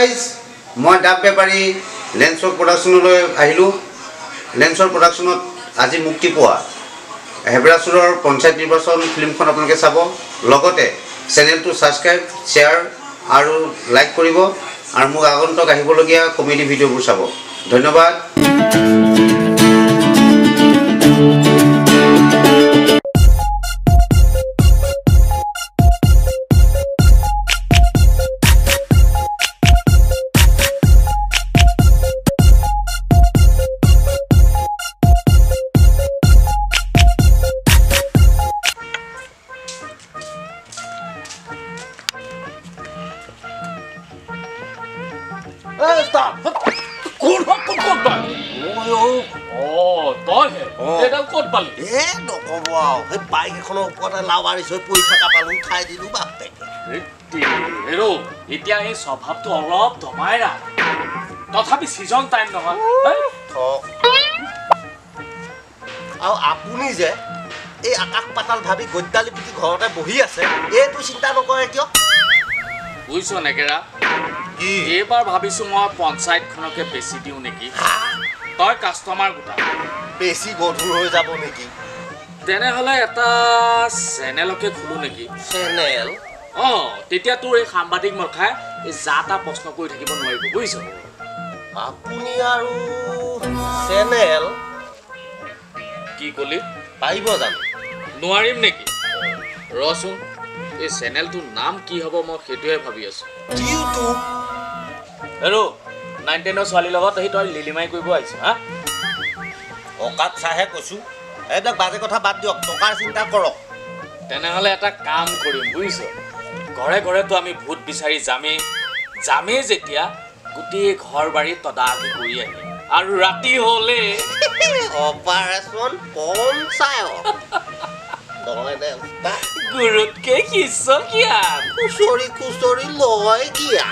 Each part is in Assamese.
মই ডাব বেপাৰী লেন্সৰ প্ৰডাকশ্যনলৈ আহিলোঁ। লেন্সৰ প্ৰডাকশ্যনত আজি মুক্তি পোৱা হেবেৰাচুৰৰ পঞ্চায়ত নিৰ্বাচন ফিল্মখন আপোনালোকে চাব, লগতে চেনেলটো ছাবস্ক্ৰাইব, শ্বেয়াৰ আৰু লাইক কৰিব আৰু মোক আগন্তুক আহিবলগীয়া কমেডি ভিডিঅ'বোৰ চাব। ধন্যবাদ। এতিয়া এই স্বভাৱটো অলপ দমাই ৰাখ, তথাপি ছিজন টাইম নহয়। আৰু আপুনি যে এই আকাশ পাতাল ভাবি গদ্যালি পিটি ঘৰতে বহি আছে, এইটো চিন্তা নকৰে কিয়? বুজিছ নেকেৰা, এইবাৰ ভাবিছো মই পঞ্চায়তখনকে বেচি দিওঁ নেকি। তই কাষ্টমাৰ গোটা, বেছি গধুৰ হৈ যাব নেকি? তেনেহ'লে এটা চেনেলকে খোলো নেকি? চেনেল? অঁ, তেতিয়া তোৰ এই সাংবাদিক মখাই এই যা তা প্ৰশ্ন কৰি থাকিব নোৱাৰিব, বুজিছ? আপুনি আৰু চেনেল কি কলি? পাৰিব জানো? নোৱাৰিম নেকি? ৰচোন, এই চেনেলটোৰ নাম কি হ'ব মই সেইটোহে ভাবি আছো। ইউটিউব। হেল্ল', 9 10 ছোৱালীৰ লগত আহি তই লিলিমাই কৰিব আহিছ? হা, অকাত চাহে কৈছো। এইবিলাক বাজে কথা বাদ দিয়ক, টকাৰ চিন্তা কৰক। তেনেহ'লে এটা কাম কৰিম বুজিছ, ঘৰে ঘৰেতো আমি ভোট বিচাৰি যামেই, যামেই যেতিয়া গোটেই ঘৰ বাৰী তদাৰকি কৰি আহিম আৰু ৰাতি হ'লে অপাৰেশ্যন পঞ্চায়ত। গুৰুতকে শিষ্য কিয়া খুচৰি খুচৰি লয় কিয়া।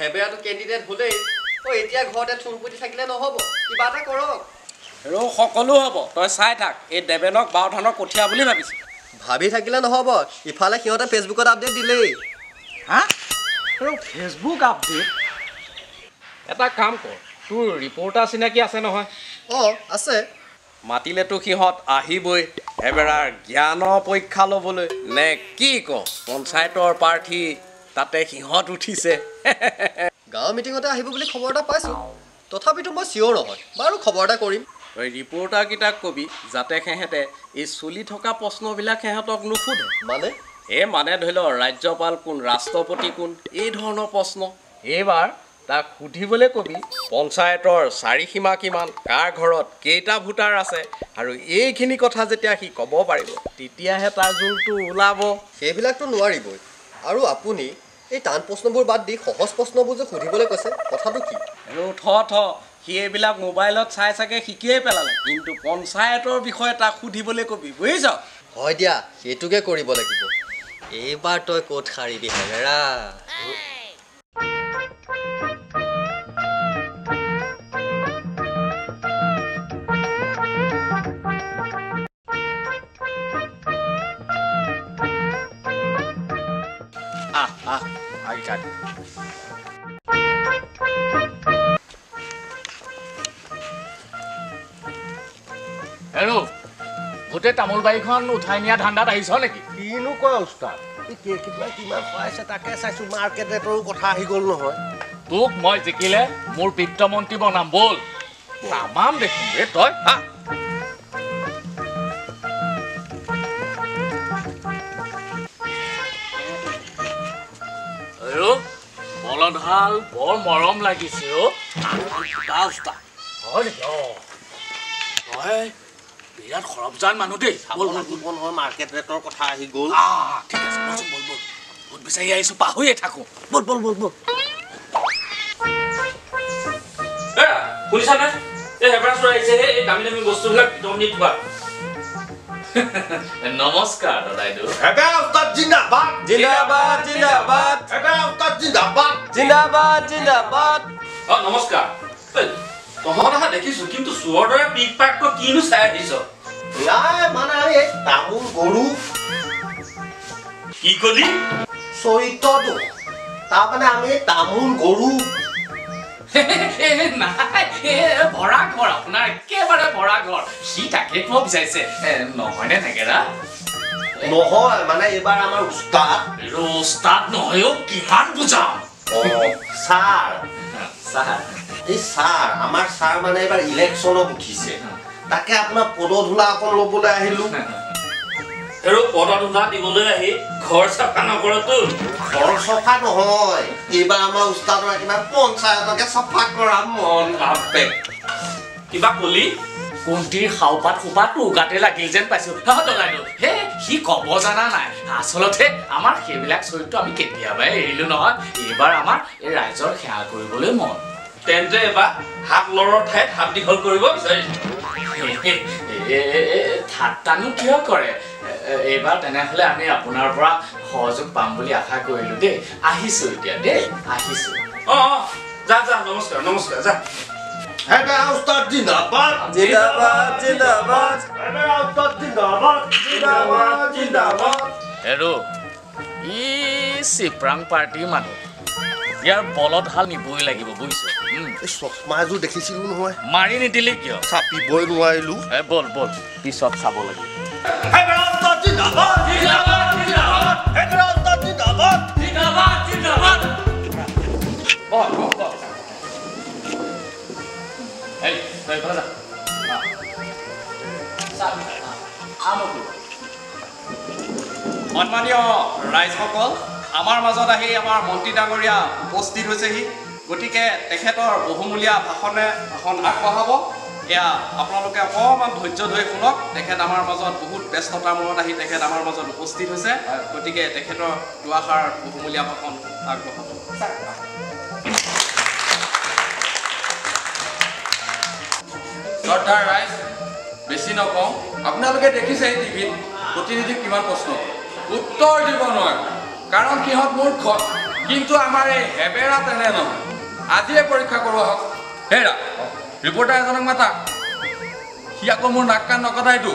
হেবেৰাটো কেণ্ডিডেট হ'লেই এতিয়া ঘৰতে থুম পুতি থাকিলে নহ'ব, কিবা এটা কৰক। আৰু সকলো হ'ব, তই চাই থাক। এই দেৱেনক বাওধানৰ কঠীয়া বুলি ভাবিছো। ভাবি থাকিলে নহ'ব, ইফালে সিহঁতে ফেচবুকত আপডেট দিলেই। হা, আৰু ফেচবুক আপডেট? এটা কাম কৰ, তোৰ ৰিপৰ্টাৰ চিনাকি আছে নহয়? অঁ আছে। মাতিলেতো সিহঁত আহিবই হেবেৰাৰ জ্ঞানৰ পৰীক্ষা ল'বলৈ, নে কি ক? পঞ্চায়তৰ প্ৰাৰ্থী, তাতে সিহঁত উঠিছে। গাঁৱৰ মিটিঙতে আহিব বুলি খবৰ এটা পাইছোঁ, তথাপিতো মই চিয়'ৰ নহয়। বাৰু খবৰ এটা কৰিম। তই ৰিপৰ্টাৰকেইটাক কবি যাতে সিহঁতে এই চলি থকা প্ৰশ্নবিলাক সিহঁতক নুসুধে। মানে? এই মানে ধৰি ল ৰাজ্যপাল কোন, ৰাষ্ট্ৰপতি কোন, এই ধৰণৰ প্ৰশ্ন। এইবাৰ তাক সুধিবলৈ কবি পঞ্চায়তৰ চাৰিসীমা কিমান, কাৰ ঘৰত কেইটা ভোটাৰ আছে, আৰু এইখিনি কথা যেতিয়া সি ক'ব পাৰিব তেতিয়াহে তাৰ জোলটো ওলাব। সেইবিলাকতো নোৱাৰিবই। আৰু আপুনি এই টান প্ৰশ্নবোৰ বাদ দি সহজ প্ৰশ্নবোৰ যে সুধিবলৈ কৈছে, কথাটো কি? আৰু থ থ, সি এইবিলাক মোবাইলত চাই চাগে শিকিয়েই পেলালে, কিন্তু পঞ্চায়তৰ বিষয়ে তাক সুধিবলৈ কবি, বুজিছ? হয় দিয়া, সেইটোকে কৰিব লাগিব। এইবাৰ তই ক'ত সাৰিবি হেবেৰা? হেৰ', গোটেই তামোল বাৰীখন উঠাই নিয়া ধান্দাত আহিছ নেকি? কিনো কয় ওস্তাদ, এই কেইকেইটা কিমান পাইছে তাকে চাইছো। মাৰ্কেট ৰেটৰো কথা আহি গ'ল নহয়। তোক মই জিকিলে মোৰ বিত্তমন্ত্ৰী বনাম, ব'ল। তামাম দেখোন ৰে তই। হা, বলধহাল বৰ মৰম লাগিছে অ'। হয় নেকি? অঁ, তই বিৰাট খৰবজান মানুহ দেই। নহয়, মাৰ্কেট ৰেটৰ কথা আহি গ'ল। ঠিক আছে, বলচোন বল বল, ভোট বিচাৰি আহিছোঁ, পাহৰিয়ে থাকোঁ। বল বল বল বল। শুনিছানে? এই হেবেৰা চোৰ আহিছে, এই দামী দামী বস্তুবিলাক দম দি থোৱা। নমস্কাৰ দাদাইদেউ। জিন্দাবাদ জিন্দাবাদ জিন্দাবাদ জিন্দাবাদ জিন্দাবাদ জিন্দাবাদ। অ নমস্কাৰ। তহঁত অহা দেখিছো, কিন্তু চোৰৰ দৰে পিক পাককৈ কিনো চাই আহিছ? নাই মানে এই তামোল গৰু। কি কলি? চৰিত্ৰটো তাৰমানে আমি তামোল গৰু। নাই, ভৰা ঘৰ আপোনাৰ, একেবাৰে ভৰা ঘৰ। সি তাকে ক'ব বিচাৰিছে নহয়নে নেগেৰা? নহয় মানে এইবাৰ আমাৰ উস্তাদ। উস্তাদ নহয়ও কিমান বুজাম। ছাৰ ছাৰ এই ছাৰ আমাৰ ছাৰ মানে এইবাৰ ইলেকশ্যনত উঠিছে, তাকে আপোনাৰ পদধূলা অকণ ল'বলৈ আহিলো। আৰু পদধূলা দিবলৈ আহি ঘৰ চাফা নকৰতো? ঘৰ চফা নহয়, এইবাৰ আমাৰ উস্তাদৰ একেবাৰে পঞ্চায়তকে চফা কৰা মন। বাপে কিবা কলি? কোনটিৰ খাওপাত সোপা তোৰ গাতে লাগিল যেন পাইছো দাদাইদেউ। হে সি ক'ব জানা নাই, আচলতে আমাৰ সেইবিলাক চৰিত্ৰ আমি কেতিয়াবাই এৰিলো নহয়। এইবাৰ আমাৰ এই ৰাইজৰ সেৱা কৰিবলৈ মন। তেন্তে এবাৰ হাত লৰৰ ঠাইত হাত দীঘল কৰিব বিচাৰিছো। ঠাট্টানো কিয় কৰে? এইবাৰ তেনেহ'লে আমি আপোনাৰ পৰা সহযোগ পাম বুলি আশা কৰিলো দেই। আহিছো এতিয়া দেই, আহিছো। অ অ যা যা, নমস্কাৰ নমস্কাৰ, যা। জিন্দাবাদ জিন্দাবাদ জিন্দাবাদ জিন্দাবাদ জিন্দাবাদ। হেৰ' ই চিপ্ৰাং পাৰ্টিৰ মানুহ, ইয়াৰ বলত হাল নিবই লাগিব বুজিছ। চশমা এযোৰ দেখিছিলো নহয়, মাৰি নিদিলি কিয়? চাপিবই নোৱাৰিলো। বল বল, পিছত চাব লাগিব। সন্মানীয় ৰাইজসকল, আমাৰ মাজত আহি আমাৰ মন্ত্ৰী ডাঙৰীয়া উপস্থিত হৈছেহি, গতিকে তেখেতৰ বহুমূলীয়া ভাষণে ভাষণ আগবঢ়াব। এয়া আপোনালোকে অকণমান ধৈৰ্য ধৰি শুনক। তেখেত আমাৰ মাজত বহুত ব্যস্ততাৰ মূৰত আহি তেখেত আমাৰ মাজত উপস্থিত হৈছে, গতিকে তেখেতৰ দুআষাৰ বহুমূলীয়া ভাষণ আগবঢ়াব। শ্ৰদ্ধাৰ ৰাইজ, বেছি নকওঁ, আপোনালোকে দেখিছে এই টিভিত প্ৰতিনিধিক কিমান প্ৰশ্ন কৰে, উত্তৰ দিব নোৱাৰে কাৰণ সিহঁত মূৰ্খ। কিন্তু আমাৰ এই হেবেৰা তেনে নহয়। আজিয়ে পৰীক্ষা কৰোৱা হওক। হেৰা ৰিপৰ্টাৰ এজনক মাতা, সি আকৌ মোৰ নাক কাণ নকটাইতো,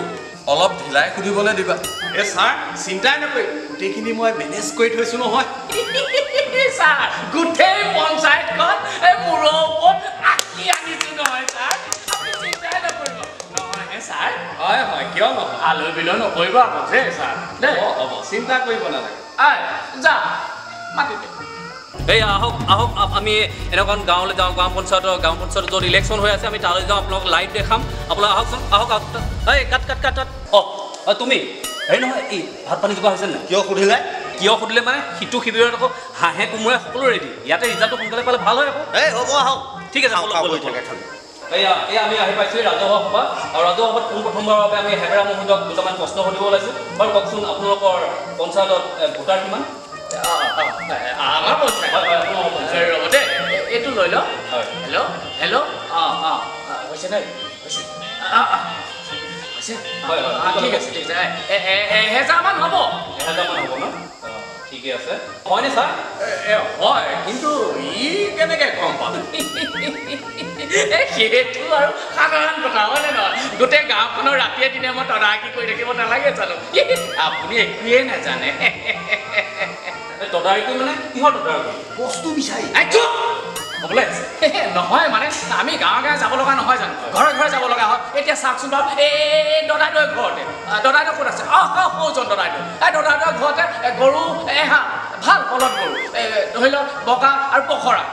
অলপ ঢিলাই সুধিবলৈ দিবা। এই ছাৰ চিন্তাই নকৰিব, গোটেইখিনি মই মেনেজ কৰি থৈছোঁ নহয়। ছাৰ গোটেই পঞ্চায়তখন এই মূৰৰ ওপৰত আঁকি আনিছোঁ নহয় ছাৰ, আপুনি চিন্তাই নকৰিব। নহয়হে ছাৰ? হয় হয়, কিয় নহয়, আলৈ বিলৈ নকৰিব আকৌ দেই ছাৰ। দেই হ'ব, চিন্তা কৰিব নালাগে। যা মাতি দে। এই আহক আহক, আমি এনেকুৱা গাঁৱলৈ যাওঁ, গাঁও পঞ্চায়তৰ য'ত ইলেকশ্যন হৈ আছে আমি তালৈ যাওঁ, আপোনালোক লাইভ দেখাম। আপোনালোক আহকচোন, আহক আহক। এই কাট কাট কাট কাট। অঁ তুমি হেৰি নহয়, এই ভাত পানী যোগাৰ হৈছে নাই? কিয় সুধিলে? কিয় সুধিলে মানে সিটো শিবিৰত আকৌ হাঁহে কোমোৰাই সকলো ৰেডি, ইয়াতে ৰিজাল্টটো সোনকালে পালে ভাল হয় আকৌ। এই হ'ব আহক, ঠিক আছে। এইয়া এই আমি আহি পাইছোঁ ৰাজহুৱা সভা, আৰু ৰাজহুৱা সভাত পোনপ্ৰথমবাৰৰ বাবে আমি হেবেৰা মহোদয়ক দুটামান প্ৰশ্ন সুধিব ওলাইছোঁ। বাৰু কওকচোন, আপোনালোকৰ পঞ্চায়তত ভোটাৰ কিমান? আমাৰ পঞ্চায়ত ৰ'ব দেই, এইটো লৈ লওক। হেল্ল' হেল্ল', অঁ অঁ হৈছে নাই? হৈছে হৈছে, হয় হয়, ঠিক আছে ঠিক আছে। 1000মান হ'ব। 1000মান হ'ব ন? ঠিকে আছে। হয়নে ছাৰ? হয়, কিন্তু ই কেনেকৈ গম পালে? সেইটো আৰু সাধাৰণ কথা হয়নে নহয়? গোটেই গাঁওখনৰ ৰাতিয়ে দিনে মই তদাৰকি কৰি থাকিব নালাগে জানো? আপুনি একোৱেই নাজানে। তদাৰকি মানে কিহৰ তদাৰকি? বস্তু বিচাৰি ক'বলৈ আছে নহয় মানে আমি গাঁৱে গাঁৱে যাব লগা নহয় জানো? ঘৰে ঘৰে যাব লগা হয়। এতিয়া চাওকচোন বাৰু, এই দদাইদেউৰ ঘৰতে, দদাইদেউ ক'ত আছে? অঁ অঁ সৌজন দদাইদেউ, এই দদাইদেউৰ ঘৰতে গৰু এহাল, ভাল বলদ গৰু, ধৰি লওক বগা আৰু পখৰা।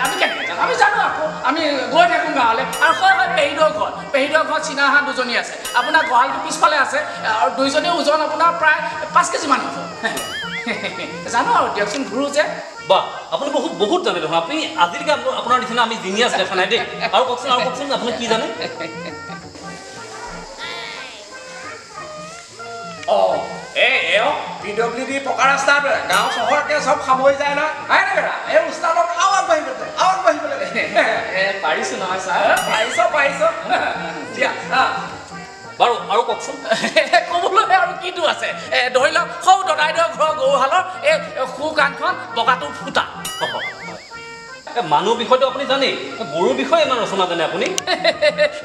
আমি কেনেকৈ জানো? আমি জানো আকৌ, আমি গৈ থাকোঁ গাঁৱলৈ। আৰু হয় হয়, পেহীদেউৰ ঘৰত, পেহীদেউৰ ঘৰত চীনা হাঁহ দুজনী আছে, আপোনাৰ গঁৰালটো পিছফালে আছে, আৰু দুইজনীৰ ওজন আপোনাৰ প্ৰায় 5 কেজিমান হ'ব। জানো আৰু দিয়কচোন, ঘূৰোঁ যে। বাহ, আপুনি বহুত বহুত জানে দেখোন। আপুনি আজিলৈকে আপোনাৰ নিচিনা আমি জিনিয়াছ দেখা নাই দেই। আৰু কওকচোন, আৰু কওকচোন, আপুনি কি জানে? অঁ এই এওঁ পি ডব্লিউ ডি পকা ৰাস্তাটোৱে গাঁও চহৰকে চব সামৰি যায় নহয়। হয় নে বেৰা? এই উস্তাদক আৰু আগবাঢ়িব দে, আৰু আগবাঢ়িব দে। পাৰিছোঁ নহয় ছাৰ? পাৰিছ পাৰিছ। দিয়া বাৰু, আৰু কওকচোন। ক'বলৈ কিটো আছে? ধৰি লওক সৌ দদাইদেউৰ ঘৰৰ গৰুহালৰ এই সু কাণখন বগাটো ফুটা। মানুহ বিষয়টো আপুনি জানেই, গৰুৰ বিষয়ে ইমান ৰচনা জানে আপুনি?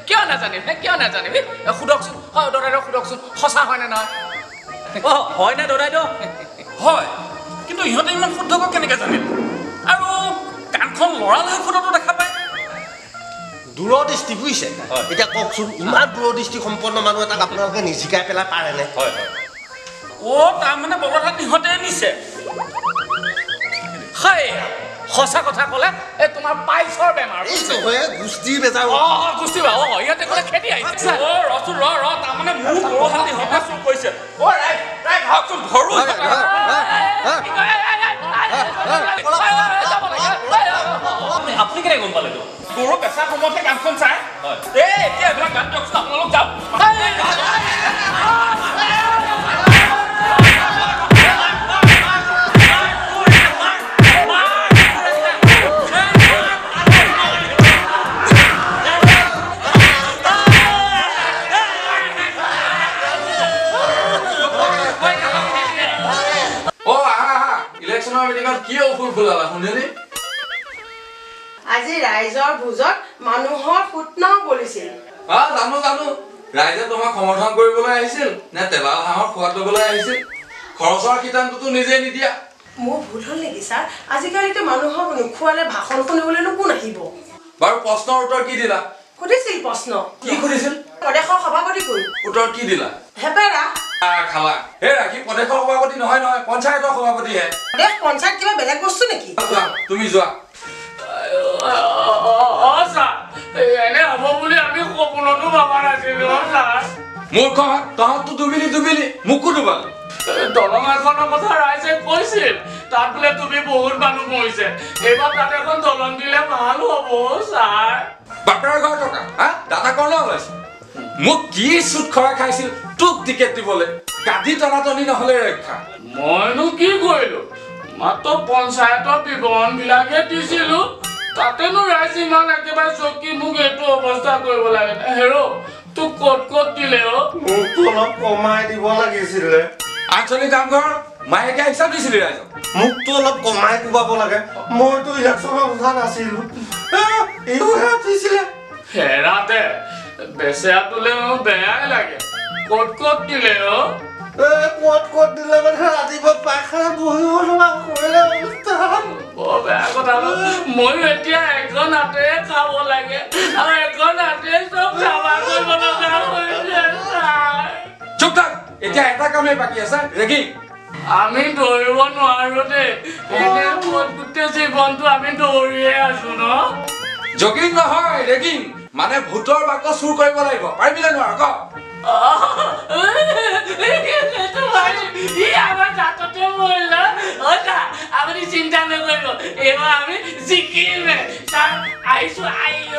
কিয় নাজানিম, কিয় নাজানিম? সোধকচোন, হয় দদাইদেউ সোধকচোন, সঁচা হয়নে নহয়? অঁ হয়নে দদাইদেউ? হয়, কিন্তু ইহঁতে ইমান শুদ্ধকৈ কেনেকৈ জানিলে? আৰু কাণখন লৰালেহে ফুটাটো দেখা পায়। দূৰদৃষ্টি বুজিছে। এতিয়া কওকচোন, ইমান দূৰদৃষ্টি সম্পন্ন মানুহ এটাক আপোনালোকে নিজিকাই পেলাই পাৰেনে? হয় হয়। অ' তাৰমানে বগঠাত ইহঁতে নিছে। হয়, সঁচা কথা ক'লে এই তোমাৰ পাইলছৰ বেমাৰ। গোষ্ঠী বেজাৰ। অঁ গোষ্ঠী বেজাৰ। অঁ ইহঁতে ক'লে খেদি আহিছে। অ' ৰচোন ৰ ৰ, তাৰমানে মোৰ গৰুহাল ইহঁতে চুৰ কৰিছে। অ' ৰাইজ ৰাইজ আহকচোন, ধৰো। আপুনি কেনেকৈ গম পালে? গৰু বেচা সময়তহে কাণখন চাই। এই এতিয়া এইবিলাক গান দিয়কচোন, আপোনালোক যাওক। অ' আহা আহা, ইলেকশ্যনৰ মিটিঙত কি অসুৰ ফুলালা শুনিলি? আজি ৰাইজৰ ভোজত মানুহৰ ফুটনাও বলিছিল। জানো জানো, ৰাইজে তোমাক সমৰ্থন কৰিবলৈ আহিছিল নে তেলাল হাঁহৰ সোৱাদ ল'বলৈ আহিছিল? খৰচৰ সিদ্ধান্তটো নিজে নিদিয়া। মোৰ ভুল হ'ল নেকি ছাৰ? আজিকালিতো মানুহক নোখোৱালে ভাষণ শুনিবলৈনো কোন আহিব? বাৰু প্ৰশ্নৰ উত্তৰ কি দিলা? সুধিছিল প্ৰশ্ন। কি সুধিছিল? প্ৰদেশৰ সভাপতি কোন? উত্তৰ কি দিলা? হেপেৰা খালা। হে ৰাখি, প্ৰদেশৰ সভাপতি নহয় নহয়, পঞ্চায়তৰ সভাপতিহে। প্ৰদেশ পঞ্চায়ত কিবা বেলেগ বস্তু নেকি? তুমি যোৱা। এনে হ'ব বুলি আমি সপোনতো ভবা নাছিলো ছাৰ। মূৰ্খ, তহঁততো ডুবিলি ডুবিলি, মোকো ডুবালি। দলং এখনৰ কথা ৰাইজে কৈছিল, তাত বোলে তুমি বহুত মানুহ মৰিছে, এইবাৰ তাত এখন দলং দিলে ভাল হ'ব ছাৰ। বাপেৰৰ ঘৰ টকা হা, দাদা কৰ্ণ ওলাইছে। মোক কি চুট খৰা খাইছিল তোক টিকেট দিবলৈ, গাদী টনাটনি নহ'লে ৰক্ষা। মইনো কি কৰিলো, মাত্ৰ পঞ্চায়তৰ বিৱৰণবিলাকহে দিছিলো, তাতেনো ৰাইজ ইমান একেবাৰে চকী মোক এইটো অৱস্থা কৰিব লাগে। হেৰ' তোক ক'ত ক'ত দিলে? অ' মোকতো অলপ কমাই দিব লাগিছিলে। আঞ্চলিক নামঘৰ মাহেকীয়া হিচাপ দিছিলি ৰাইজক। মোকতো অলপ কমাই কোবাব লাগে, মইতো ইলেকশ্যনত উঠা নাছিলো, এইবোৰহে উঠিছিলে। হেৰাতে বেচেৰাটোলে মোৰ বেয়াই লাগে, ক'ত ক'ত দিলে? অ' ক'ত ক'ত দিলে মানে ৰাতিপুৱা পায়খানা বহিব নোৱাৰা কৰিলে অৱস্থা। বৰ বেয়া কথা। ময়ো এতিয়া এখন হাতেৰে খাব লাগে আৰু এখন হাতেৰে চব চাফা কৰিব লগা হৈছে। চুপ থাক, এতিয়া এটা কামেই বাকী আছে, ৰেগিং। আমি দৌৰিব নোৱাৰো দেই, এনে গোটেই জীৱনটো আমি দৌৰিয়ে আছো ন। জগিং নহয়, ৰেগিং মানে ভোটৰ বাকচ চুৰ কৰিব লাগিব। পাৰিবিনে নোৱাৰ ক? আপুনি চিন্তা নকৰিব, এইবাৰ আমি জিকিমে। ছাৰ আহিছো। আইঅ।